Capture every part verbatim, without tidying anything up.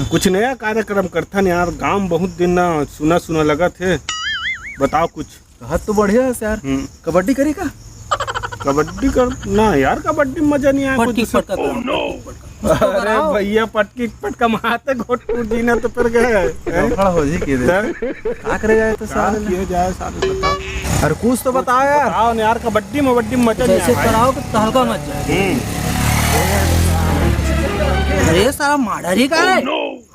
कुछ नया कार्यक्रम करथन यार, गांव बहुत दिन ना सुना सुना लगत हे, बताओ कुछ। कहत तो बढ़िया हे यार। हम्म। कबड्डी करी का? कबड्डी कर ना यार, कबड्डी में मजा नहीं आया, कुछ पटकी दूसरा। पटका करो, पटकी पटका। कुछ तो अरे कराओ। भैया, पटकी पटका मारते घोट टूट जी ना तो फिर गए। हैं? लफड़ा हो जी के दे। हैं? का करे जाए तो का साले ने? किए जाए साले, बताओ। अरे कुछ तो बताओ यार। बताओ ना यार, कबड्डी मबड्डी में मजा नहीं जैसे आया भाई। कराओ कि तहलका मच जाए। हम्म। अरे साला मारा रे का है?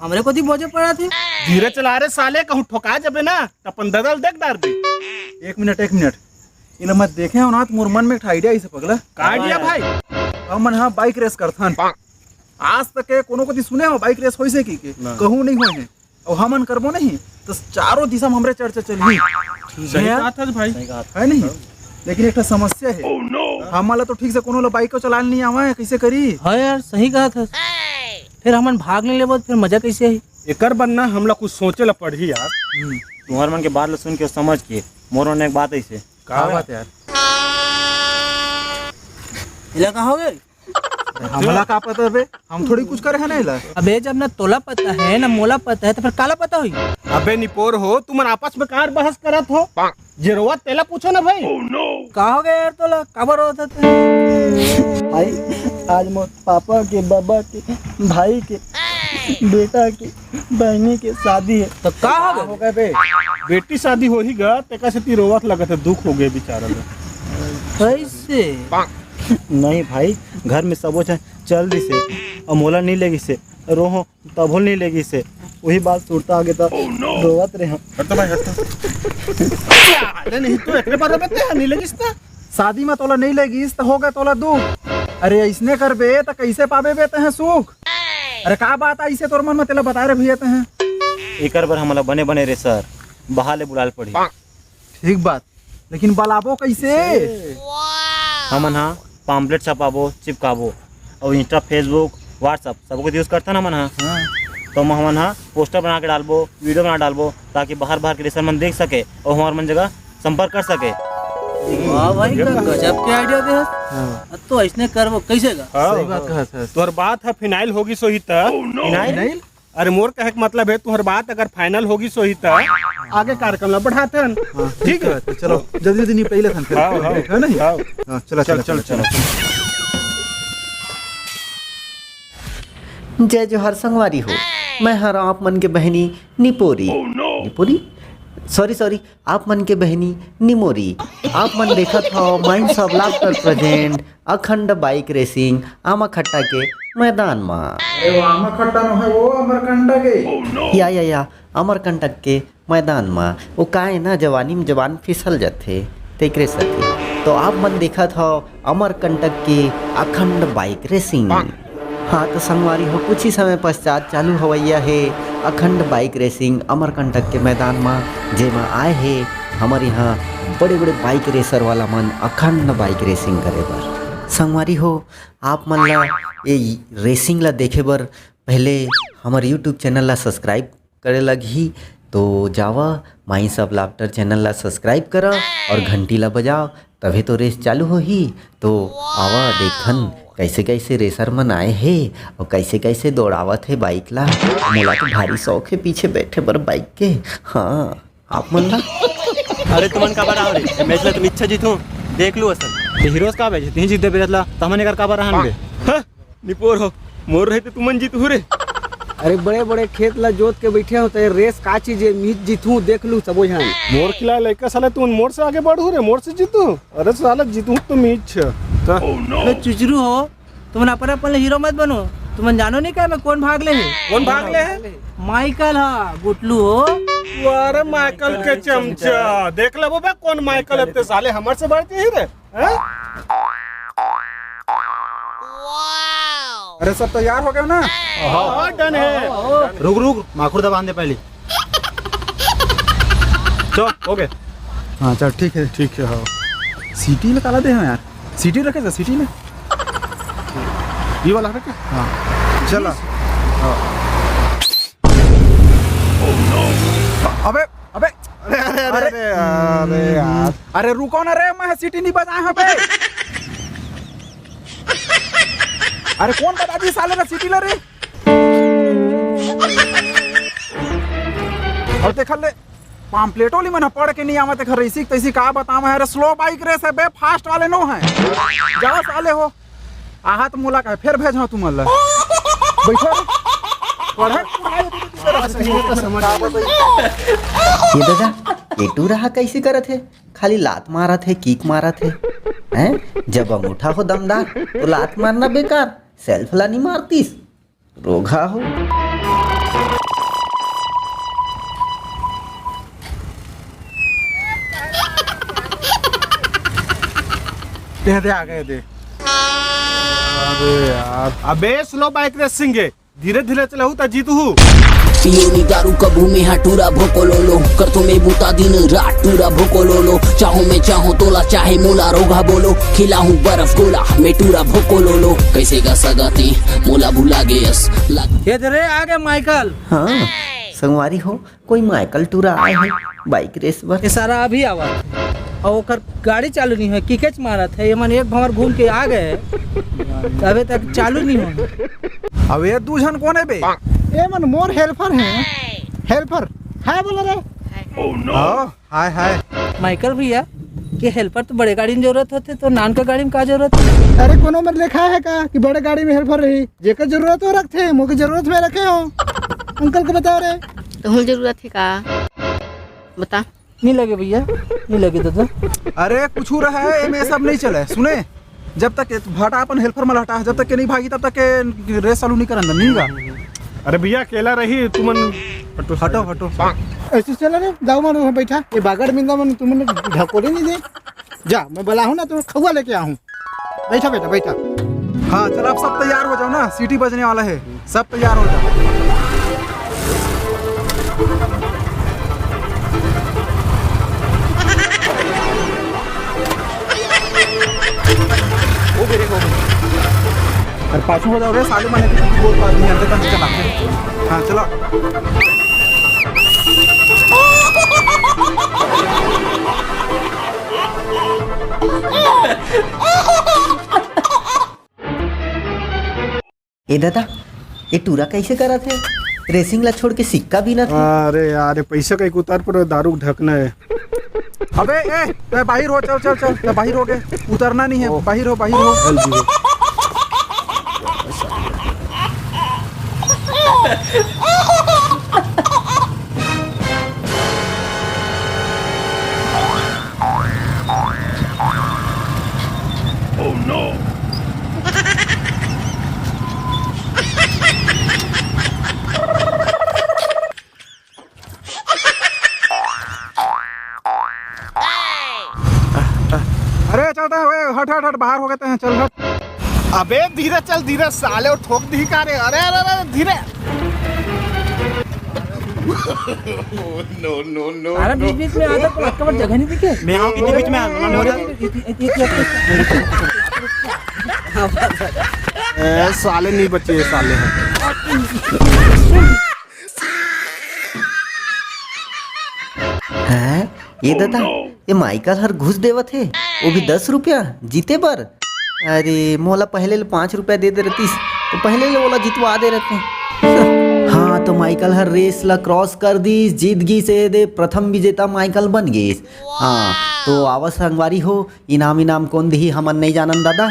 हमरे कोती बोजे पड़ा थे। धीरे चला रे साले, कहूँ ठोका जबे ना, त अपन ददल देख डार दे। एक मिनट, एक मिनट। इला मैं देखे हो ना, तो मोर मन में एक idea आई से पगला। का idea भाई? हमन हा bike race करथन। आज तक के कोनो कोती सुने हो bike race होइसे की के? ना। कहूँ नहीं होए हे। अउ हमन करबो नहीं, तो चारों दिशा में हमरे चर्चा चलही। ठीक सही है। कहा था भाई। सही कहा था। है नहीं? लेकिन एक ठो समस्या है। हमन ला तो ठीक से कोनो ला bike को चलाने नहीं आवे, कैसे करी? हाँ यार, सही कहा था। फिर हमन भाग नहीं लेबो, तो फिर मजा कैसे आई? एकर बर ना हमला कुछ सोचे ला पड़ही यार। हम्म। तुम्हर मन के बात ला सुन के समझ के मोर मन एक बात ऐसे। का बात यार? इला का हो गए? हमला का पता बे? हम थोड़ी कुछ करे है ना इला। अबे जब ना तोला पता है ना मोला पता है तो फिर काला पता होई? अबे निपोर हो, तुमन आपस में कार बहस करत हो? जे रोवत तेला पूछो ना भाई। का हो गया यार तोला? काबर रोवत हस? भाई, आज मोर पापा के, बाबा के, भाई के, बेटा के, बहनी के शादी है। तो का हो गया? हो गए बे? बेटी शादी होही गा, तेका सेती रोवत लगत है, दुख हो गए बेचारा ला। कैसे? नहीं भाई, घर में सबो झन चल दिसे, अउ मोला नहीं लेगिसे, रोहो तभो नहीं लेगिसे, वही बात सुरता आगे त रोवत रहे हम। हट तो भाई, हट तो। अरे नहीं, तू एकरे बारे में ते नहीं लेगिस त? शादी में तोला नहीं लेगिस त हो गए तोला दुख। अरे ऐसने करबे त कैसे पाबे बे तहे सुख? अरे का बात आई से तोर मन में, तेला बता रे भैया तहे। एकर बर हमला बने बने रे सर, बहा ले बुलाल पड़ी। ठीक बात, लेकिन बलाबो कैसे? हमन हा pamphlet छपाबो, चिपकाबो, और Insta, Facebook, WhatsApp सब कुछ use करथन हमन हा। हाँ। तो हमन हा poster बना के डालबो, video बना डालबो, ताकि बाहर बाहर के racer मन देख सके और हमार मन जगह संपर्क कर सके। वाह भाई, का गजब के idea दे हस। हाँ। अब तो ऐसने करबो, कैसे का? हाँ, सही बात हाँ। कहा था। तोर बात है, final होगी सोही त। Final? Final? अरे मोर कहे के मतलब है, तुहर बात अगर final होगी सोही त आगे कार्यक्रम ला बढ़ाथन। हाँ, ठीक है? तो चलो, जल्दी जल्दी निपटाई लेथन फिर। हाँ, हाँ, है नहीं? हाँ। हाँ, चला, चल, चला, चल, चला, चल। चला। जय जोहार संगवारी हो, मैं हर आप मन के बहनी निपोरी। निपोरी? Sorry, sorry, आप मन के बहनी निमोरी। आप मन देखत हव Minds of Laughter present अखंड bike racing आमाखट्टा के मैदान म। अरे वो आमाखट्टा नो है, वो अमरकंटक के। या, या, या, अमरकंटक के मैदान म। वो का है ना, जवानी में जवान फिसल जाथे, तेकरे सेती। तो आप मन देखत हव अमरकंटक के अखंड bike racing। हाँ, तो संगवारी हो, कुछ ही समय पश्चात चालू होवइया हे अखंड bike racing अमरकंटक के मैदान म, जेमा आए हे हमर यहाँ बड़े-बड़े bike racer वाला मन अखंड bike racing करे बर। संगवारी हो, आप मन ला ये racing ला देखे बर पहले हमर YouTube channel ला subscribe करे लगही। तो जावा, Minds of Laughter channel ला subscribe करा और घंटी ला बजाओ, तभे तो race चालू होही। तो आवा देखथन, कैसे कैसे racer मन आए हे और कैसे कैसे दौड़ावत हे bike ला। मोला तो भारी शौक हे पीछे बैठे बर bike के। हाँ, आप मन ला? अरे तुमन काबर आओ रे? ए match ला तुम इच्छा जीतू, देख लू असन। ये heroes का बे, जितनी जीत दे बेरत ला, तमन एकर काबर रहन बे? हाँ? निपोर हो, मोर रहिते तुमन जीतहू रे। अरे बड़े बड़े खेत ला जोत के बैठे हो, तो ये race का चीज है? मीच जीतहू, देख लू सबो झन। मोर खिलाए लइका साले, तुमन मोर से आगे बढ़हू रे, मोर से जीतहू? अरे साले जीतहू तो मीच छ। त अरे चुचरू हो, तुमन अपन अपन ले hero मत बनो। तुमन जानो नहीं का मैं कौन भाग ले हे? कौन भाग ले हे? माइकल हा, गुटलू हो। अरे माइकल के चमचा, देख लेबो बे कौन माइकल हे, ते साले हमर से बढ़ के ही रे। हैं? अरे सब तैयार हो गए ना? हाँ, done है। रुक रुक, माखुर दबान दे पहली। चल, हो गए। हाँ चल, ठीक है। ठीक है, हाँ। सीटी में काला दे हैं यार, सीटी रखे सर, सीटी में। ये वाला रखे। हाँ चल। हाँ। अबे, अबे। अरे, अरे, अरे, अरे, अरे यार। अरे रुको ना रे, मैं सीटी नहीं बजाए हूँ बे। अरे कौन बजा दी साले रे सीटी ला रे? अउ तेखर ले पाम्पलेटो ली मन ह पढ़ के नहीं आवत, एखर ऐसी तैसी का बतावं। अरे स्लो बाइक रेस हे बे, फास्ट वाले नो हे। जा साले हो, आहत मोला कहे, फेर भेजहूं तुमन ला। बैठो रे। पढ़े। ये दादा, ये टूरा ह कइसे करत हे? खाली लात मारत हे, किक मारत हे। हैं? जब अंगूठा हो दमदार, तो लात मारना बेकार, सेल्फ ला नहीं मारतीस। रोगहा हो। दे, दे, आ गए, दे। अरे यार, अबे स्लो बाइक रेसिंग हे, धीरे धीरे चलाहू त जीतहू। पियो नी दारू कभू में हा टूरा भोको लो लो, करथो में बूता दिन रात टूरा भोको लो लो, चाहो में चाहो तोला चाहे मोला रोगहा बोलो, खिलाहूं बर्फ गोला में टूरा भोको लो लो, कैसे का सगाती मोला भुला गे अस लग। ये दे रे, आ गे माइकल। हाँ, संगवारी हो, कोई माइकल टूरा आए हे बाइक रेस बर। ये सारा अभी आवा हे। अउ ओकर गाड़ी चालू नहीं होय, किकेच मारत हे। ये मन एक भंवर घूम के आ गए, अबे तक चालू नहीं होय। अब ये दू झन कोन हे बे? ये मन मोर हेल्पर हे। हेल्पर। हाय बोलो रे। हाँ, हाय, हाय। माइकल भैया, ये हेल्पर तो बड़े गाड़ी में जरूरत होथे, तो नान का गाड़ी में का जरूरत हे? अरे कोनो मन लिखा हे का कि बड़े गाड़ी में हेल्पर रही? जेकर जरूरत हो रखथे, मोके जरूरत में रखे हो। अंकल को बताओ रे। तुहूं जरूरत हे का? बता। नहीं लगे भैया, नहीं लगे दादा। अरे कुछू रहे, एमे सब नहीं चले। सुने, जब तक के भाटा अपन हेल्पर में हटा, जब तक के नहीं भागी, तब तक के रेस चालू नहीं करन, नहीं गा। अरे भैया, अकेला रही तुमन। हटो, हटो, हटो। ऐसे चला रे, दाऊ मन वहाँ बैठा, ये बागड़ मिंदा मन तुमन ढकोले नहीं दे। जा, मैं बुलाहूँ ना तो खौआ लेके आहूँ। बैठा बेटा, बैठा। हाँ, चल, अब सब तैयार हो जाओ ना, सीटी बजने वाला है, सब तैयार हो जाओ। हो गए रे, हो गए। अरे पाछू हो जाओ रे, साले माने की बोल पास नहीं आते, कम चला। हाँ, चला। ए दादा, ये टूरा कैसे करत हे? रेसिंग ला छोड़ के सिक्का बीनत हे। अरे यार, ये पैसा का एक उतार पर दारू ढकना है। अबे ए, तै बाहिर हो, चल, चल, चल, तै बाहिर हो गे। उतरना नहीं है, बाहिर हो, बाहिर हो। अरे चलता है, ओए, हट, हट, हट, बाहर हो गए हैं, चल, हट। अबे धीरे चल, धीरे साले, वो ठोक दी का रे। अरे, अरे, अरे, धीरे। No, no, no, अरे, no। बीच बीच में आता तो अटका जगह नहीं दिखे। मैं आऊँ कि बीच में आ, मैं आ। ए, साले नहीं बचे, ये साले हैं। हैं? ये दादा, ये माइकल हर घूस देवत हे, वो भी दस रुपया जीते बर। अरे, मोला पहले ले पाँच रुपया दे दे रहतीस, तो पहले ले ओला जितवा दे रहते। हाँ, तो माइकल हर रेस ला क्रॉस कर दीस, जीत गीस, ए दे प्रथम विजेता माइकल बन गीस। हाँ, तो आवा संगवारी हो, इनाम, इनाम कोन दिही, हमन नहीं जानन दादा।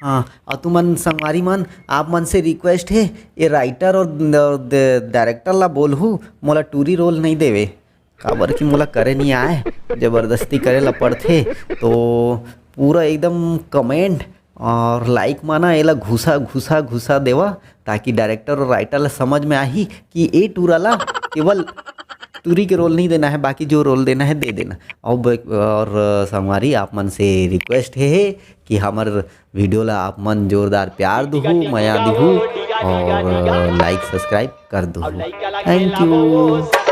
हाँ, अउ तुमन संगवारी मन, आप मन से रिक्वेस्ट हे, ये राइटर और द-, द-, डायरेक्टर ला बोलहू, मोला टूरी रोल नहीं देवे, काबर कि मोला करे नहीं आए, जबरदस्ती करे ला पड़थे। तो पूरा एकदम कमेंट और लाइक माना, एला घुसा, घुसा, घुसा देवा, ताकि डायरेक्टर और राइटर ला समझ में आही कि ए टूरा ला केवल टूरी के रोल नहीं देना है, बाकी जो रोल देना है, दे देना। और ब-, और संगवारी, आप मन से रिक्वेस्ट हे, हे कि हमर वीडियो ला आप मन जोरदार प्यार दुहू, मया दुहू और लाइक सब्सक्राइब कर दुहू। Thank you।